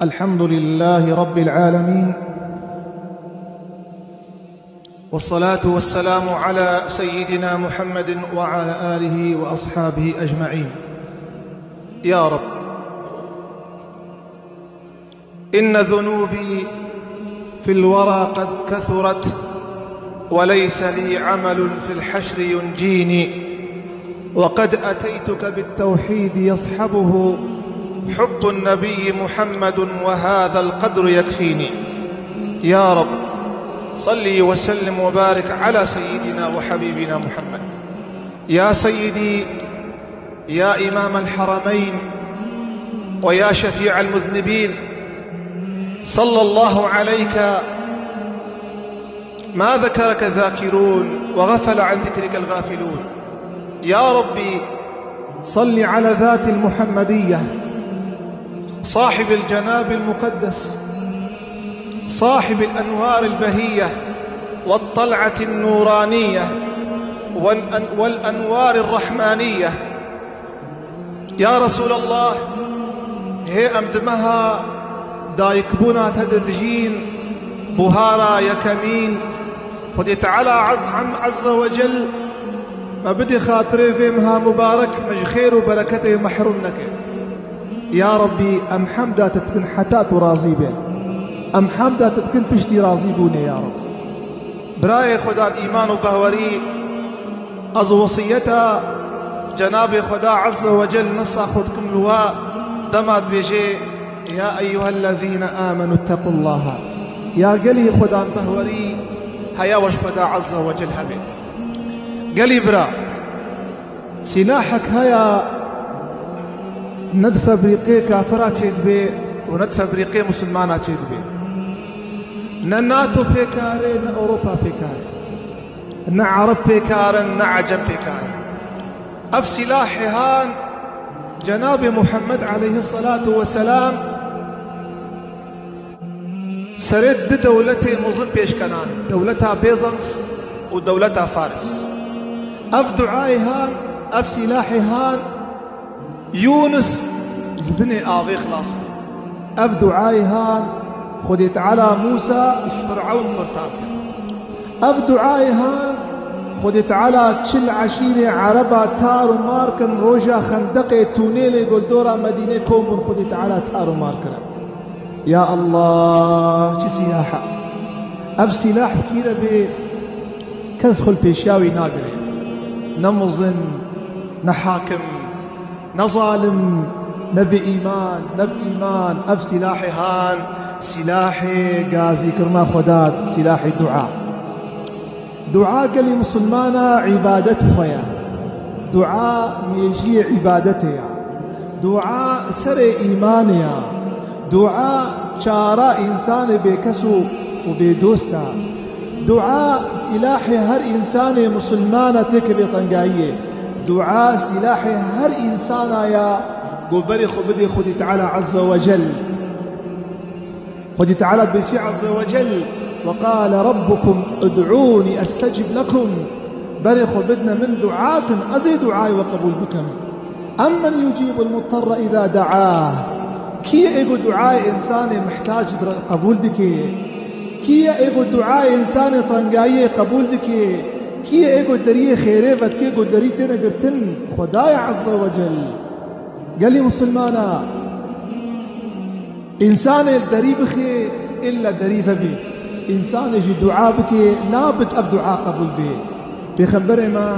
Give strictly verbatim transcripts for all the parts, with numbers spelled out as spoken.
الحمد لله رب العالمين، والصلاة والسلام على سيدنا محمد وعلى آله وأصحابه أجمعين. يا رب، إن ذنوبي في الورى قد كثرت، وليس لي عمل في الحشر ينجيني، وقد أتيتك بالتوحيد يصحبه حب النبي محمد، وهذا القدر يكفيني. يا رب، صل وسلم وبارك على سيدنا وحبيبنا محمد. يا سيدي، يا إمام الحرمين، ويا شفيع المذنبين، صلى الله عليك، ما ذكرك الذاكرون وغفل عن ذكرك الغافلون. يا ربي، صل على ذات المحمدية، صاحب الجناب المقدس، صاحب الأنوار البهية والطلعة النورانية والأن-، والأنوار الرحمانية. يا رسول الله، هي أم دمها دايك بونا تددجين بهارا يكمين. خدي تعالى عز-، عم عز وجل، ما بدي خاطري في مها مبارك، مج خير وبركته محروم نكي. يا ربي، أم حمدا تتكن حتى تراضي به. أم حمدا تتكن بشتي راضي بوني يا رب. برای خودان ئیمان و بەهوەری، ئەز وەسیەتا جەنابێ خودا عەزە وەجەل نەفسا خۆ دکم لوا دەما دبێژێ، یا ئەیوهە الذین آمنوا اتقوا الله. یا گەلی خودان بەهوەری هەیا وەش خودا عەزە وەجەل هەبێ. گەلی برا، سیلاحەک هەیە نەدفەبریقێ کافرا چێ دبێ و نەدفەبریقێ موسلمانا چێ دبێ. نە ناتۆ پێکارێ، نە ئەوروپا پێکارێ، نە عەرەب پێکارن، نە عەجەم پێکارن. ئەف سیلاحێ هان جەنابێ محەممەد عەلەیهی سەلات وەسەلام سەرێ دو دەولەتێ مەزن پێشکەنان، دەولەتا بێزەنس و دەولەتا فارس. ئەف دوعای هان، ئەف سیلاحێ هان، یونس ji binê avê xilas bû. Ev duayê han Xwedê Teala Mûsa ji Firewn qurtar kir. Ev duayê han Xwedê Teala çil eşîrê Ereba tar û mar kirin, roja Xendeqê tûnêlê ku li dora Medînê kom bûn, Xwedê Teala tar û mar kirin. Ya Allah, çi sîlah e! Ev sîlah bi kî re bê, kes xwe li pêşiya wî nagire. Ne mizin, ne hakim, ne zalim, ne bi îman, ne bi îman. Ev sîlahê han, sîlahê gazîkirina Xweda, sîlahê dua. Dua gelî misilmana îbadet xwe ye. Dua mêjiyê îbadetê ye. Dua serê îmanê ye. Dua çara însanê bêkes û, û bêdost e. Dua sîlahê her însanê misilmana têkevê tengayiyê. Dua sîlahê her însana ya ku berê xwe bidê Xwedî Teala Azze ve Cel. Xwedî Teala dibêjî Azze ve Cel, "Ve qale Rabbukum ud'ûnî estecib lekum." Berê xwe bidine min, dua kin, ez ê duayê we qebûl bikim. "Emmen yucîbul mutterre îza de'ah." Kî ye ê ku duayê însanê mihtac bi re qebûl dike? Kî ye ê ku duayê însanê tengayiyê qebûl dike? Kî ye ê ku deriyê xêrê vedike ku derî têne girtin? Xwedayê Azze ve Cel. Gelî misilmana, însanê li derî bixê, îlla derî vebê. Însanê jî dua bike, labit ev dua qebûl bê. Pêxemberê me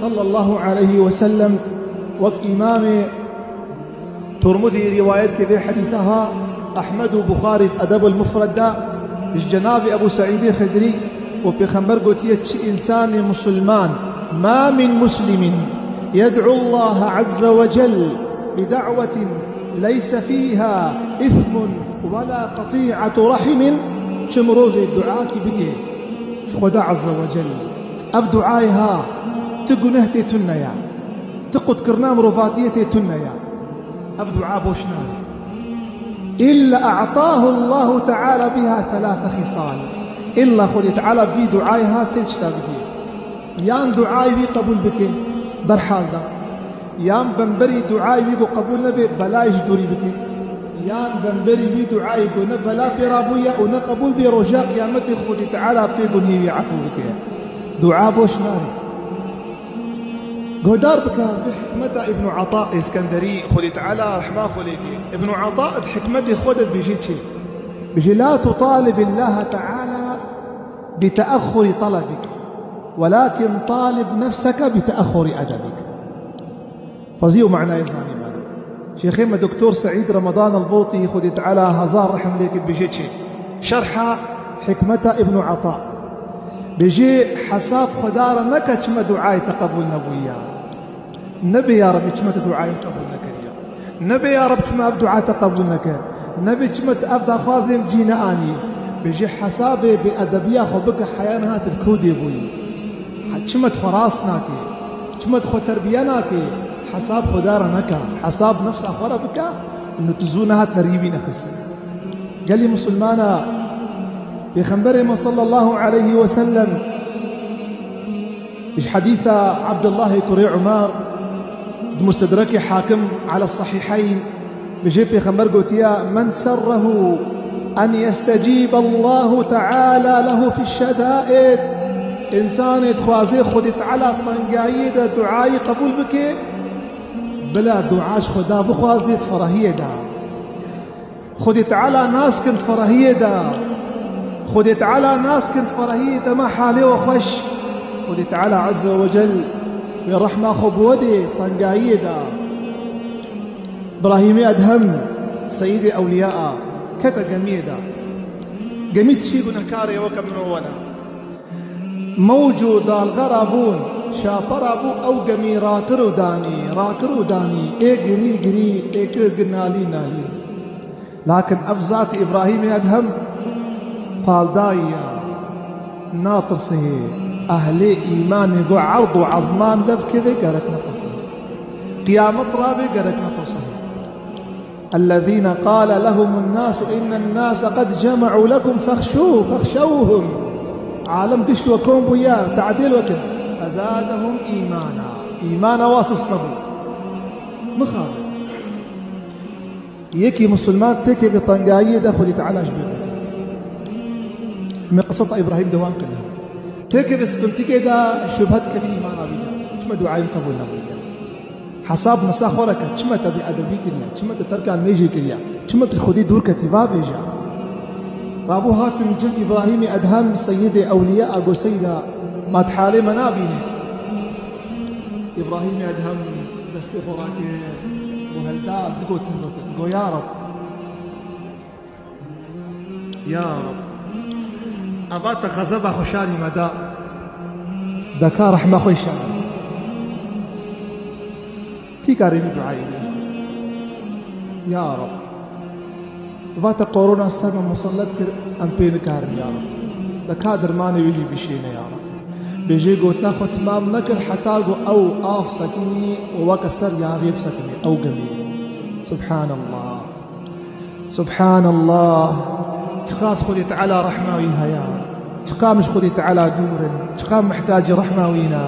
sallallahu aleyhi ve sellem wek Îmamê Turmuzî rîwayet kir vê hedîsa ha, Ehmed û Buxarî di Edebul Mufred de ji cenabê Ebû Seîdê Xidrî ku Pêxember gotiye, çi însanê musulman, "Ma min muslimin yed'u Allah azze ve cel bi da'wetin leyse fiha ismun ve la qati'atu rahimin", çi mirovê duakî bike ji Xweda azze ve cel, ev duayê ha, ti guneh tê tune ya, ti qutkirina mirovatiyê tê tune ya. Ev dua boş nare. Îlla a'tahu Allahu Teala biha thelâthe xisal. Îlla Xwedê Teala vî duayê ha sê tişta bidî. Yan duayê wî qebûl bike, berhal da. Yan bemberî duayê wî ku qebûl nebe, belayê ji dûrî bike. Yan bemberî wî duayê ku ne bela pê rabûye û ne qebûl bê, roja qiyametê Xwedê Teala pê gunhê wî efû bike. Dua boş nare. Guhdar bike vê hikmeta Îbnû Ata Îskenderî, Xwedê Teala rehma xwe lê ke. Îbnû Ata di hikmetê xwe de dibêje çi? Dibêje, "La tutalib Allaha Teala bi teaxxuri talabik, welakin talib nefseke bi teaxxuri edebik." Xwezî û manayê zanî bana. Şêxê me Doktor Seîd Remadan Elbotî, Xwedê Teala hezar rehm lê ke, dibêje çi? Şerha hikmeta Îbnû Ata. Bêjê, hesab Xweda re neke çima duayê te qebûl nebûye. Nebê ya Rebî çima tu duayê min qebûl nekiriye. Nebê ya Reb çima ev dua te qebûl nekir. Nebê çima tu ev daxwazê min cî neanî. Bêjê hesabê bêedebiya xwe bike, heya niha tu li ku dê bûyî. Ha, çima tu xwe rast nakê? Çima tu xwe terbiye nakê? Hesab Xweda re neke. Hesab nefsa xwe re bike. Ino tu zû nehat nerî wî nexist. Gelî misilmana, Pêxemberê me sallallahu aleyhi ve sellem ji hedîsa Abdullahê kurê Umar di Mustedrekê Hakim ala Sahîheyn, bêjê Pêxember gotiye, "Men serrehu en yestecîbe Allahu Teala lehu fi şedaid." Însanê dixwaze Xwedê Teala tengayiyê de duayî qebûl bike, bila dua ji Xweda bixwaze di ferahiyê de. Xwedê Teala nas kin di ferahiyê de. Xwedê Teala nas kin di ferahiyê de, ma halê we xweş. Xwedê Teala Azze ve Cel wê rehma xwe bi we dê tengayiyê de. Birahîmê Edhem, Seyîdê Ewliya, kete gemiyê de. Gemî tişî gunekarê weke min û we ne. Mewc û dalxe rabûn, şape rabû, ew gemî rakir û danî, rakir û danî, ê girî girî, ê kir gir nalî nalî. Lakin ev zatê Îbrahîmê Edhem paldayî ya. Natirsihê. Ehlê îmanê ku erd û ezman lev keve gerek netirsihê. Qiyamet rabe gerek netirsihê. الذين قال لهم الناس إن الناس قد جمعوا لكم فاخشوا-، فاخشوهم. Alem gişt we kom bûye, tadîl we kin. فزادهم إيمانا. Îmana wa sist nebû. Mixabin. Yekî misilman têkeve tengayiyê de Xwedê Teala ji bîr dike. Me qiseta Îbrahîm dewam kir. Têkeve siqintikê de şubhe dikeve îmana wî de. Çima duayê min qebûl nebûye? Hesab nefsa xwe re ke, çima te bêedebî kiriye? Çima te terka nimêjê kiriye? Çima te Xwedê dûr ketî? Va bêje. Rabû hatin cem Îbrahîmê Edhem, Seyidê Ewliya, a go Seyda, ma tu halê me nabînî? Îbrahîmê Edhem destê xwe rakir, got helda, digotin gotin, got, "Ya Reb, ya Reb, eva te xezeba xwe şanî me da, de ka rehma xwe şanî me da." Kî karê vî duayê bêje? Ya Reb, va te korona ser me musellet kir, em pê nikarin ya Reb. De ka dermanê wê jî bişêne ya Reb. Bêjê gotina xwe timam nekir heta ku ew av sekinî û weke ser yaxê bisekinî ew gemî. Subhanallah. Subhanallah. Çiqas Xwedê Teala rehma wî heye. Çiqas em ji Xwedê Teala dûr in. Çiqas em mihtacî rehma wî ne.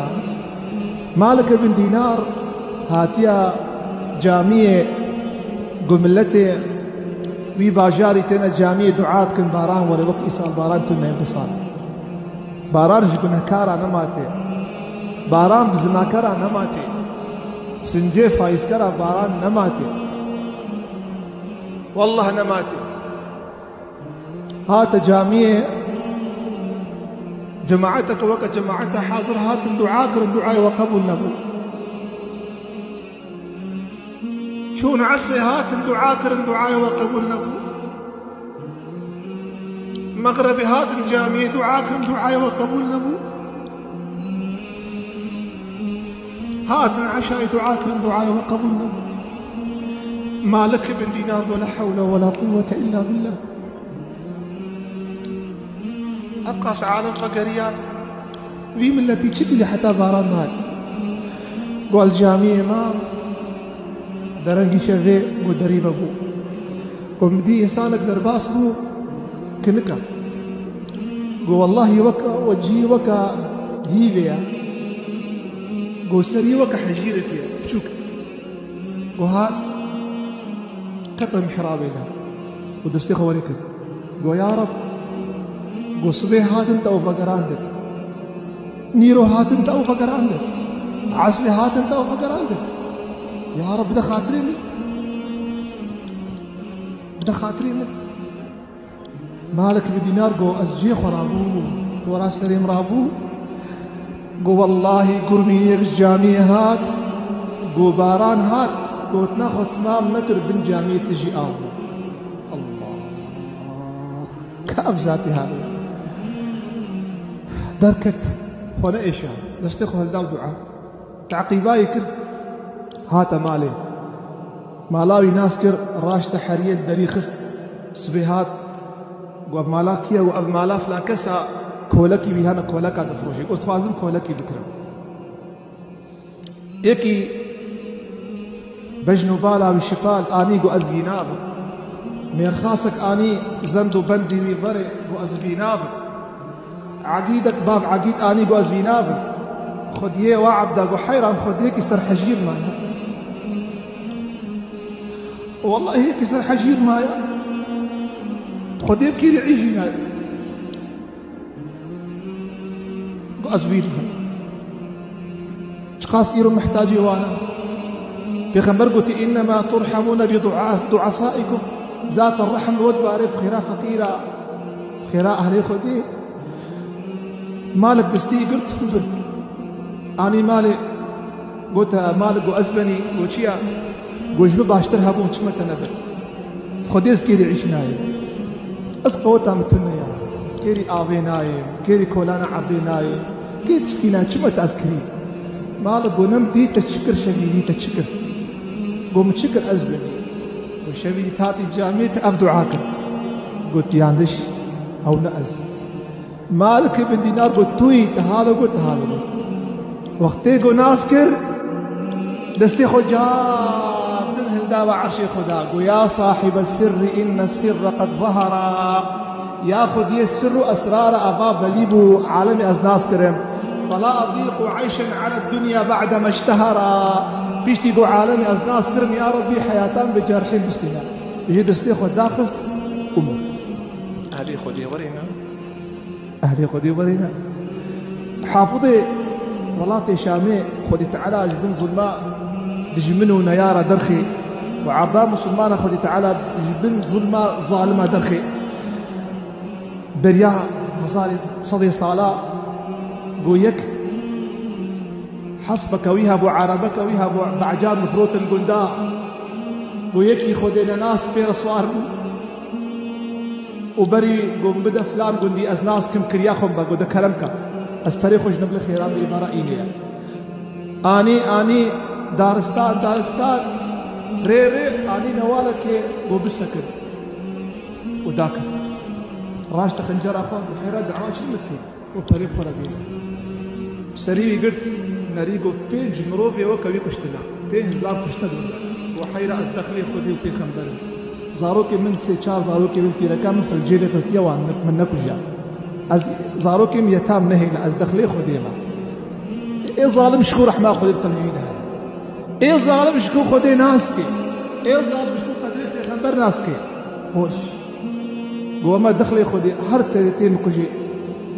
Malik ibn Dînar hatiye camiyê, ku miletê wî bajarî têne camiyê dua dikin, baran were, wek îsal baran tune, du sal. Baran ji gunehkara nema tê. Baran bi zinakara nema tê. Sincê faîzkara baran nema tê. Wallah nema tê. Hate camiyê, cemaeteke weke cemaeta hazir hatin dua kirin, duayê we qebûl nebû. Çûn esrê hatin dua kirin, duayê we qebûl nebû. Mexrebê hatin camiyê dua kirin, duayê we qebûl nebû. Hatin eşayê dua kirin, duayê we qebûl nebû. Malik ibn Dînar got, "La hewle we la quwwete illa billah." Ev qas alem vegeriyan, vî miletî çi dîlî heta baran nayê. Got, li camiyê me derengî şevê got derî vebû. Got, min dî însanek derbas bû kinika. Got, wellahî weke, wecihî weke hîvê ye. Got, serî weke hejîrekê ye, piçûk. Got, hat Kete mihrabê de û destê xwe werê kir. Go, ya Reb, go sibê hatin te ew vegerandin. Nîro hatin te ew vegerandin. Esrê hatin te ew vegerandin. Ya Reb, bide xatirê min. Bide xatirê min. Malik bin Dînar go, ez cihê xwe rabûm, tora serê min rabû. Go, wellahî gurmîyek ji camiyê hat, go, baran hat, gotina xwe timam nekir, bin camiyê tijî av bû. Allah! Ka ev zatî halo. Derket, xwe neêşa, destê xwe hilda û dua. Teqîbayê kir, hate malê. Mala wî nas kir, raşte heriyê li derî xist, sibê hat, got, ev mala kî ye? Got, ev mala filan kesa, kolekî wî hene, koleka difroşê. Got, dixwazim kolekî bikirim. Yekî bejn û bala wî şipal anî, got, ez vî navim. Mêrxasek anî, zend û bendî wî verê, got, ez vî navim. Egîdek bav egîd anî, got, ez vî navim. Xwediyê wa ebda, got, heyran, Xwediyekî ser hejîr maye. Wellahî yekî ser hejîr maye. Xwedê bi kêrî îjî naye. Got, ez vî navim. Çiqas îro mihtacê wan e. Pêxember gotî, "Înnema turhemûne bi dua-, duafaikum." Zaten rehm li we dibare bi xêra feqîra, bi xêra ehlê Xwedê. Malik destî girt û bir. Anî malê, gote, Malik go, ez benî, go, çi ya? Go, ji min baştir hebûn, çima te nebir? Xwedê ez bi kêrî îş nayêm. Ez qeweta min tune ya. Kêrî avê nayêm, kêrî kolana erdê nayêm. Kê tiştkî nayêm, çima te ez kirî? Malik go, nem dî te çi kir şevî, dî te çi kir? Go, min çi kir ez benî? Go, şevî dî te hatî camiyê te ev dua kir. Got, yanlış, ew ne ez. Malik bin Dînar got, tu yî, te halo got, te halo got. Wextê got nas kir, destê xwe cardin hilda ve erşê Xweda. Got, ya sahibe sirri, inne sirre qed zehera. Ya Xwediyê sir û esrara eva belî bû, alemê ez nas kirim. Fela adîqu eyşen ala dunya ba'de meştehera. Piştî got, alemê ez nas kirim, ya Rebbî, heyatan bi cerhên bistîne. Ji destê xwe daxist û mir. Ehlê Xwedê werêne. Ehlê Xwedê werêne. Hafizê welatê Şamê, Xwedê Teala ji bin zulma dijmin û neyara derxê û erda misilmana Xwedê Teala ji bin zulma zalima derxê. Beriya hezarê sedê sala go yek hesbeke wî hebû, erebeke wî hebû, becan difirotin gunda. Go yekî Xwedê nenas pê re swar bû. Û berî got, bide filan gundî, ez nas dikim, kiriya xwe min be, got, de kerem ke. Ez perê xwe ji nibli xêran de, îbara înê ye. Anî, anî, daristan, daristan, rê, rê, anî newalekê, got, bisekin. Û dakif. Raşte xincera xwe, got, heyra dawa çi min dikî? Û perê bi xwe re bîne. Serî wî girt, nerî got, pênc mirovê weke wî kuştina. Pênc zilam kuştine di min de. Got, heyra ez dexlê Xwedê û pêxember im. Zarokê min, sê çar zarokê min pîreka min filcêlê xistiye, wan ne-, min nekujiya. Ez zarokê min yetam nehêle, ez dexlê Xwedê me. Ê zalim ji ku rehma Xwedê di qelbî wî de heye. Ê zalim ji ku Xwedê nas dike. Ê zalim ji ku qedrê pêxember nas dike. Boş. Got, me dixlê Xwedê, her te tê min kujê.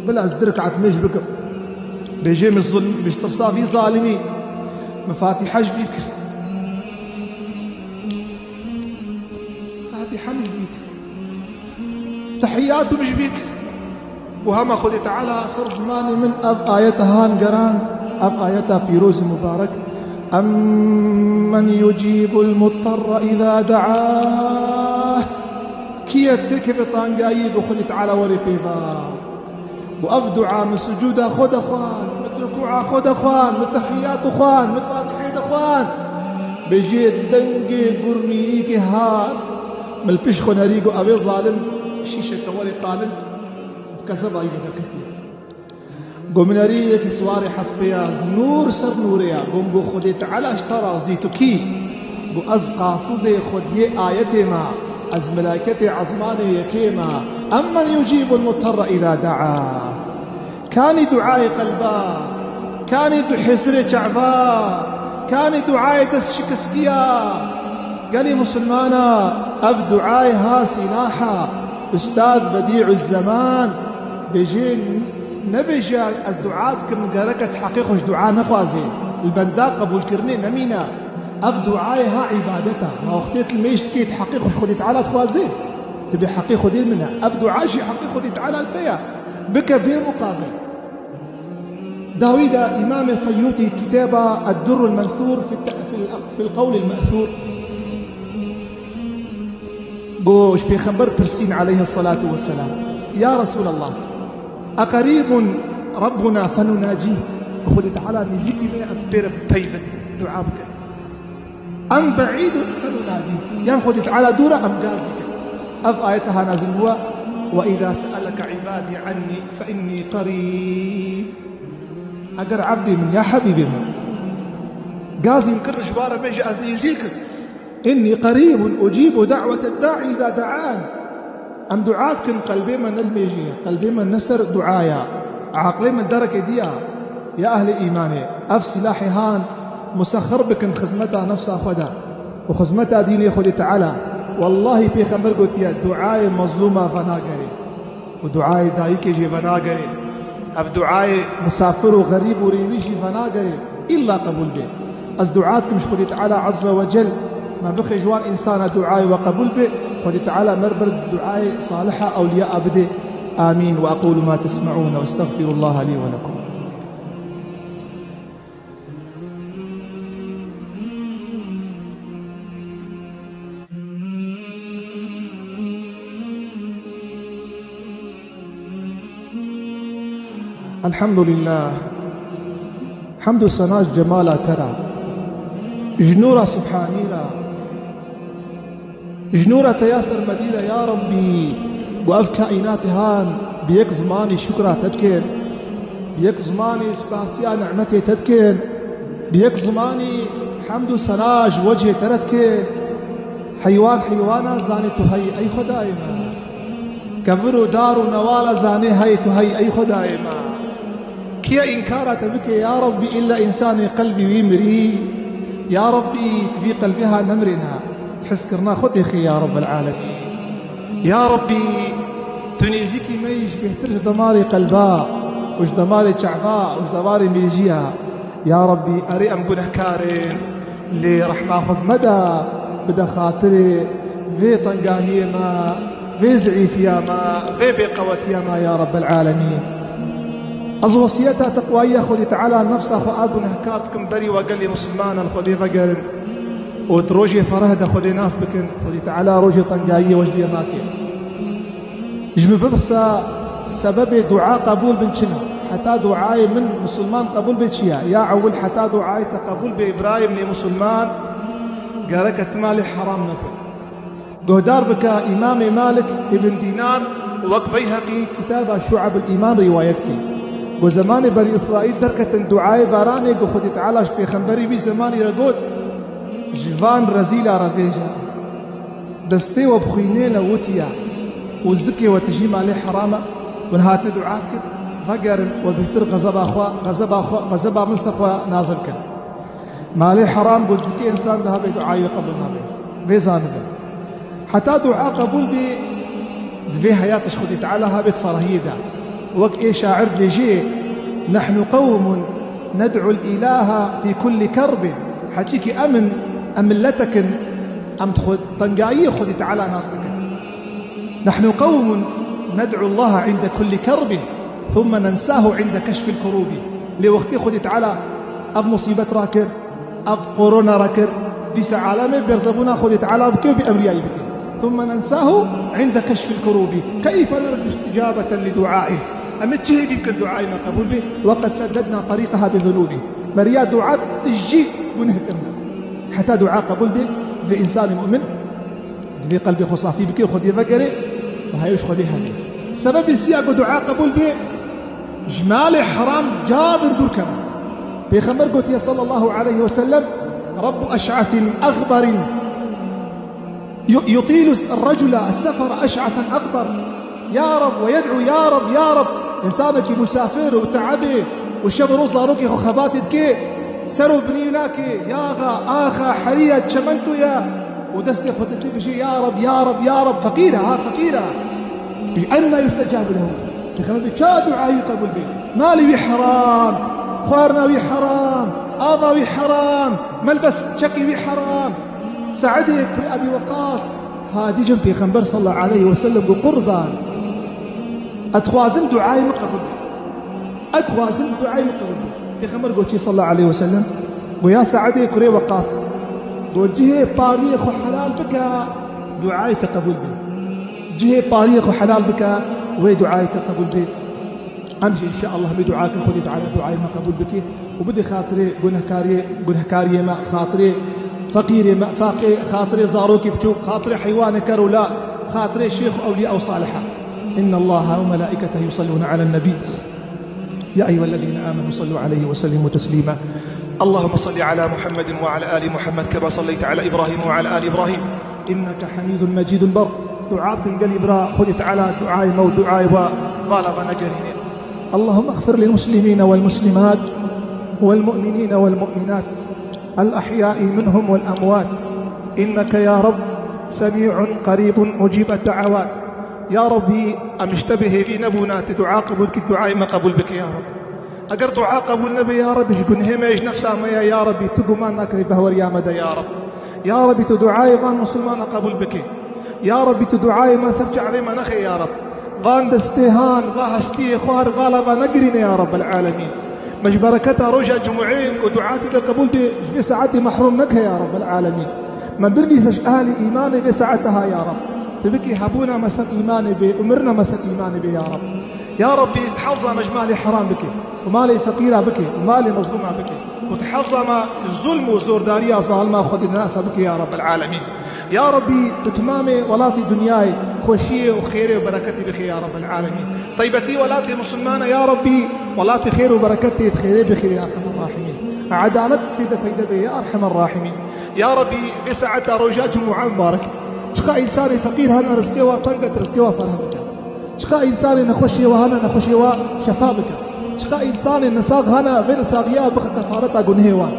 Bila ez du rekat mêj bikim. Bêjê min zulm, min ji tirsa vî zalimî. Min Fatîha ji bîr kir. Fatîha min ji bîr kir. Tehiyyatû min ji bîr kir. Û hema Xwedê Teala ser zimanê min ev ayeta han gerand, ev ayeta pîroz û mubarek. Emmen yucîbul mutterre îza de'ah. Kî ye têkeve tangayiyê ku Xwedê Teala werê pê va? Û ev dua min sucûda xwe de xwend, min rukûa xwe de xwend, min tehiyyatû xwend, min Fatihê de xwend. Bêjê dengê gurmiyîkê hat. Min li pişt xwe nerî got, ew ê zalim şîşeke werê qalin di kezebahî vê de ketiye. Got, min nerî yekî siwarê hespê ya, nûr ser nûrê ya. Got, min got, Xwedê Teala ji te razî, tu kî? Got, ez qasidê Xwediyê ayetê me, ez melayketê ezmanê yekê me. Emmen yucîbul mutterre îza dea. Kanî duayê qelba, kanî du hêsirê çava, kanî duayê dest şikistiya. Gelî musulmana, ev duayê ha silaha. Ustaz Bedî'u Zeman bêjê, nebêje ez dua dikim, gereke di heqê xwe ji dua nexwazê. Li benda qebûlkirinê nemîne. Ev duayê ha îbadeta. Ma wextê tu mêj dikê di heqê xwe ji Xwedê Teala dixwazê. Tu bê heqê Xwedê min e. Ev dua jî heqê Xwedê Teala li te ye. Bike bê muqabil. Dawî de Îmamê Seyyûtî kitêba Eddurrul Mensûr fi te-, fil, fil Qewlil Me'thûr. Got, ji Pêxember pirsîn aleyhissalatu vesselam, Ya Resulallah, eqerîbun Rabbuna fenunacîh? Xwedê Teala nêzîkî me, em pê re peyvin, dua bikin. Em be'îdun fenunadî. Yan Xwedê Teala dûr e, em gazî kin. Ev ayet ha nazil bûye, "Ve izâ se'eleke ibadî annî fe innî qerîb." Eger evdê min, ya hebîbê min, gazî min kir, ji we re bêje ez nêzîk im. "Innî qerîbun ucîbu da'wete da'i izâ da'an." Em dua dikin, qelbê me ne li mêjê ye, qelbê me ne ser dua ye, aqilê me dereke dî ye. Ya ehlê îmanê, ev silahê han musexer bikin xizmeta nefsa xwe de û xizmeta dînê Xwedê Teala. Wellahî Pêxember gotiye, duayê mezlûma venagerê û duayê dayikê jî venagerê. Ev duayê misafir û xerîb û rêwî jî venagerê, îlla qebûl bê. Ez dua dikim ji Xwedê Teala Azze ve Cel me bixê ji wan însana, duayê we qebûl bê. Xwedê Teala me re ber duayê saliha ewliya bidê. Amîn. Ve aqulu ma tesme'ûn ve estexfirullaha lî ve lekum. Elhamdulillah. Hemd û sena ji cemala te re, ji nûra Subhanî re, ji nûra te ya sermedî re, ya Rebbî, ku ev kaînatê han bi yek zimanî şukra te dikin, bi yek zimanî spasiya nimetê te dikin, bi yek zimanî hemd û sena ji wecihê te re dikin. Heywan heywana zanê tu heyî, ey Xwedayê me. Kevir û dar û newala zanê heyî tu heyî, ey Xwedayê me. Kî ye înkara te bike, ya Rebbî, îlla însanê qelbî wî mirî. Ya Rebbî, tu vî qelbê ha nemrêne. Di hizkirina xwe têxê, ya Rebbel Alemîn. Ya Rebbî, tu nêzîkî me yî ji bêhtir ji demarê qelba û ji demarê çava û ji demarê mêjiya. Ya Rebbî, erê em gunehkar in, lê rehma xwe bi me de, bide xatirê vê tengahiyê me, vê zîîfiya me, vê bêqewetiya me, ya Rebbel Alemîn. Ez wesiyeta teqwayiya Xwedê Teala nefsa xwe a gunehkar dikim berî we gelê misilmanan Xwedê vegerin û di rojê fereh de Xwedê nas bikin. Xwedê Teala rojê tengayiyê we ji bîr nake. Ji min bipirse, sebebê dua qebûl bin çi ne? Heta duayê min misilman qebûl bê çi ye? Ya ewil, heta duayê te qebûl bê, birayê min ê misilman, gereke tu malê heram nexwe. Guhdar bike, Îmamê Malik îbn Dînar wek Beyheqî kitaba Şu'ebul Îman rîwayet kir. Ku zemanê Benî Îsraîl derketin duayê baranê, ku Xwedê Teala ji pêxemberî wî zemanî re got, ji van rezîla re bêje, destê we bi xwînê ne witiye û zikê we tijî malê heram e, hûn hatine dua dikin, vegerin we bêhtir xezeba xwe, xezeba xwe, xezeba min ser xwe nazil kin. Malê heram got, zikê însan de habe duayê wê qebûl nabe. Vê zanibin. Heta dua qebûl bê, divê heya te ji Xwedê Teala habe di ferahiyê de. Wek ê şair dibêjê, "Nehnu qewmun ned'ul îlaha fî kullî kerbin." Heçîkî em in, em miletek in, em di xwe tengayiyê Xwedê Teala nas dikin. "Nehnu qewmun ned'u Allaha inde kullî kerbin, thumme nensahu inde keşfil kurûbî." Lê wextê Xwedê Teala ev musîbet rakir, ev korona re kir, dîsa alemê berzebûna Xwedê Teala bike û bi emriyayî bike. Thumme nensahu inde keşfil kurûbî. Keyfe nercu isticabeten li duain. Em ê çi hêvî bikin duayê me qebûl bê? Weqed seddedna terîqeha bi zunûbî. Me riya dua tijî guneh kirine. Heta dua qebûl bê, divê însanê mu'min, divê qelbê xwe safî bike, Xwedê vegerê û heyw ji Xwedê hebe. Sebebê siya ku dua qebûl bê, ji malê heram cavin dûr keve. Pêxember gotiye sallallahu aleyhi ve sellem, "Rabbu eş'asin axbarin yu-, yutilu s-, recula sefera eş'asen axbar." Ya Rab, ve yed'u, ya Rab, ya Rab. Însanekî musafir û teebê û şev û roj zarokê xwe xebatê dike, ser û binî nake, yaxa, axa, heriya, çemento ye. û destê xwe dikê bişê, "Ya Reb, ya Reb, ya Reb, feqîr e, ha, feqîr e." Bêjî, "Enna yustecabu lehu." Pêxember bê, "Ça duayî qebûl bê? Malê wî heram, xwarina wî heram, ava wî heram, melbes çekî wî heram." Se'edê kurê Ebî Weqas hatî cem Pêxember sallallahu aleyhi ve sellem got, "Qurban, ez dixwazim duayê min qebûl bê." Ez dixwazim duayê min qebûl bê. Pêxember got çi sallallahu aleyhi ve sellem? Got, "Ya Se'edê kurê Weqas, got, cihê pariyê xwe helal bike, duayê te qebûl bê. Cihê pariyê xwe helal bike, wê duayê te qebûl bê." Em jî inşallah me dua kin, Xwedê Teala duayê me qebûl bike û bide xatirê gunehkariyê, gunehkariyê me, xatirê feqîrê me, faqê, xatirê zarokê biçûk, xatirê heywanê ker û la, xatirê şêx û ewliya û saliha. إن الله وملائكته يصلون على النبي. يا أيها الذين آمنوا صلوا عليه وسلموا تسليما. اللهم صل على محمد وعلى آل محمد كما صليت على إبراهيم وعلى آل إبراهيم إنك حميد مجيد. Ber dua bikin, gelî bira, Xwedê Teala duayê me û duayê we vala ve negerîne. اللهم اغفر للمسلمين والمسلمات والمؤمنين والمؤمنات الأحياء منهم والأموات إنك يا رب سميع قريب مجيب الدعوات. Ya Rabbî, em ji te bêhêvî nebûne, tu dua qebûl kî, duayê me qebûl bike ya Rab. Eger dua qebûl nebe ya Rab, ji gunhê me, ji nefsa me ye ya Rabbî, tu guman nake behweriya me de ya Rab. Ya Rabbî, tu duayê van misilmana qebûl bike. Ya Rabbî, tu duayê me ser çavê me nexe ya Rab. Van destê han, va hestiyê xwar, vala va negirîne ya Rabbel alemîn. Me ji bereketa roja cumûê ku dua tê de qebûl bê, ji vê saetê mehrûm neke ya Rabbel alemîn. Me birî se ji ehlî îmanê vê saeta ha ya Rab. Tu bikî hebûna me ser îmanê bê û mirina me ser îmanê bê ya Rab. Ya Rabbî, tu hefza me ji malê heram bike û malê feqîra bike û malê mezlûma bike û tu hefza me zulm û zordariya zalima xwedî nasa bike ya Rabbel alemîn. Ya Rabbî, tu timamê welatê dinyayê xweşiyê û xêrê û bereketê bixê ya Rabbel alemîn. Taybetî welatê misilmana ya Rabbî, welatê xêr û bereketê, tu xêrê bixê ya Erhemer Rahimîn. Edalet tê de peyde bê ya Erhemer Rahimîn. Ya Rabbî, vê saeta roja cumûa mubarek. Çiqa însanê feqîr hene rizqê wa teng e, tu rizqê wa fereh bike. Çiqa însanê nexweşiyê wa hene, nexweşiyê wa şefa bike. Çiqa însanê nesax hene, vê nesaxiya bixe kefareta gunhê wan.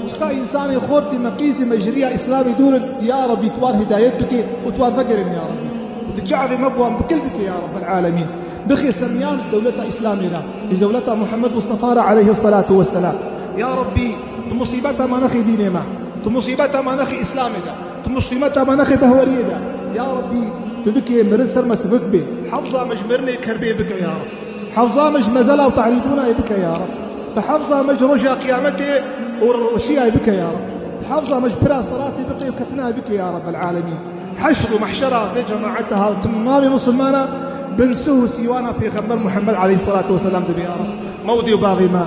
Çiqa însanê xortî meqîzî mejiriya Îslamî dûr in, ya Rabbî, tu wan hidayet bike û tu wan vegerîne ya Rabbî. Û tu çavê me bi wan bikil bike ya Rabbel alemîn. Bixê ser miyan ji dewleta Îslamê re, ji dewleta Muhammed Mustafa re aleyhi salatu vesselam. Ya Rabbî, tu musîbeta me nexê dînê me. Tu musîbeta me nexê Îslamê de. Tu musîbeta me nexê behweriyê de. Ya Rabbî, tu bikê mirin ser me sivik bê. Hefza me ji mirinê kerbê bike ya Rab. Hefza me ji mezela û tehrîbûnayê bike ya Rab. Tu hefza me ji roja qiyametê û roşiyayê bike ya Rab. Tu hefza me ji pira seratê bike û ketinayê bike ya Rabbel alemîn. Heşr û mehşera vê cemaeta ha û timamê misilmana bin suh û sîwana Pêxember Muhammed aleyhissalatu vesselam dibe ya Rab. Mewdê û baxê me.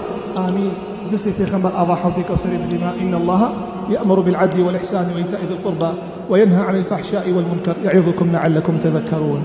Amîn. Destê Pêxember ava hewdê Kewserê bidî me. إن الله يأمر بالعدل والإحسان وإيتاء ذي القربى وينهى عن الفحشاء والمنكر يعظكم لعلكم تذكرون.